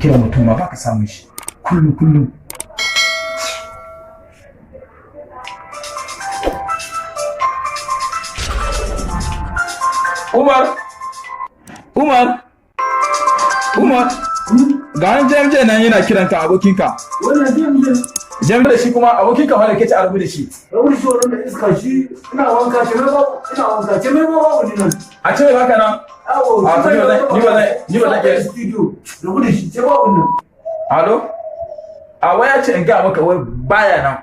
Kira mutum ma baka samun shi kullum kullum. Umar, Umar, Umar, ga wani JMJ nan yana kiranka, abokinka. Wannan JMJ. JMJ da shi kuma abokinka wanda ke ci a rabu da shi. Rabu shi, wannan da iska shi. Ina wanka shi mai babu, ina wanka ce mai babu ni nan. A ce mai baka nan. Awo. A, ni ba zan iya- Studio, rabu da shi, ce babu nan. Alo? A waya ce in ga maka wai baya nan.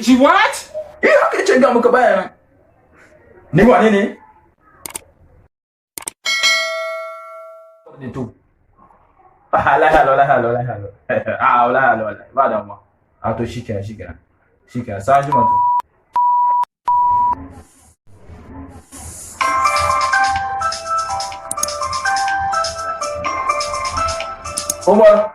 She what? Eh, haka ce in ga maka baya nan. Ni wane ne? Ne to. Ah, lahiya lau, lahiya lau, lahiya lau. Ah, lahiya lau, ba damuwa. A to shikenan, shikenan. Shikenan, sai an jima to. Umar,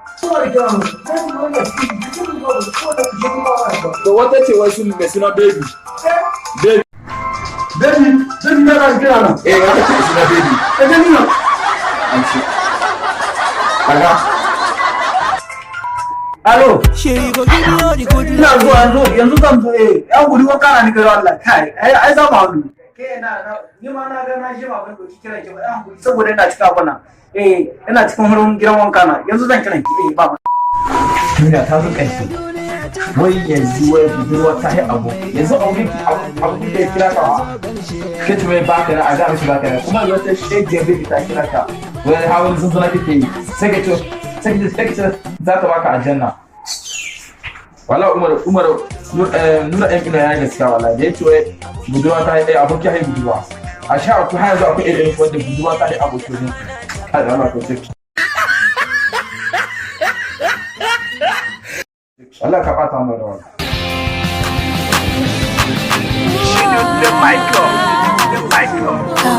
to wata ce wasu mai suna Baby. Baby. Baby, baby na kan kira nan. Eh, wata ce mai suna Baby. Eh, baby na. An ce. Kaga. Alo. She go give me all the good Ina love. zuwa yanzu, yanzu zan zo. Eh, yan guri wanka na ni kai, wallahi kai, ai ai za mu haɗu. Ke na ni ma na ga na ji ba ban doki kiran ki ba, yan guri, saboda ina cikin abuna, eh, ina cikin wurin gidan wanka na, yanzu zan kiran ki, eh, ba. Duniya ta zo ƙarshe. Wai yanzu wai budurwa ta yi abu. Yanzu abokin abokin da ya kira ka wa. Kace mai baka na, a ga mishi baka na. Kuma yanzu wata shegiyar baby ta kira ka. Wai hawan zunzuna kake yi. Sai ka ce za ta baka aljanna. Wala Umar, Umar Nura ɗan ina ya gaskiya wala da yace wai budurwa ta yi aboki ya yi budurwa. A sha akwai, har yanzu akwai irin wanda budurwa ta yi aboki wajen su. Kai Allah ko sai. Allah ka ɓata mu da wani. The Michael, the Michael.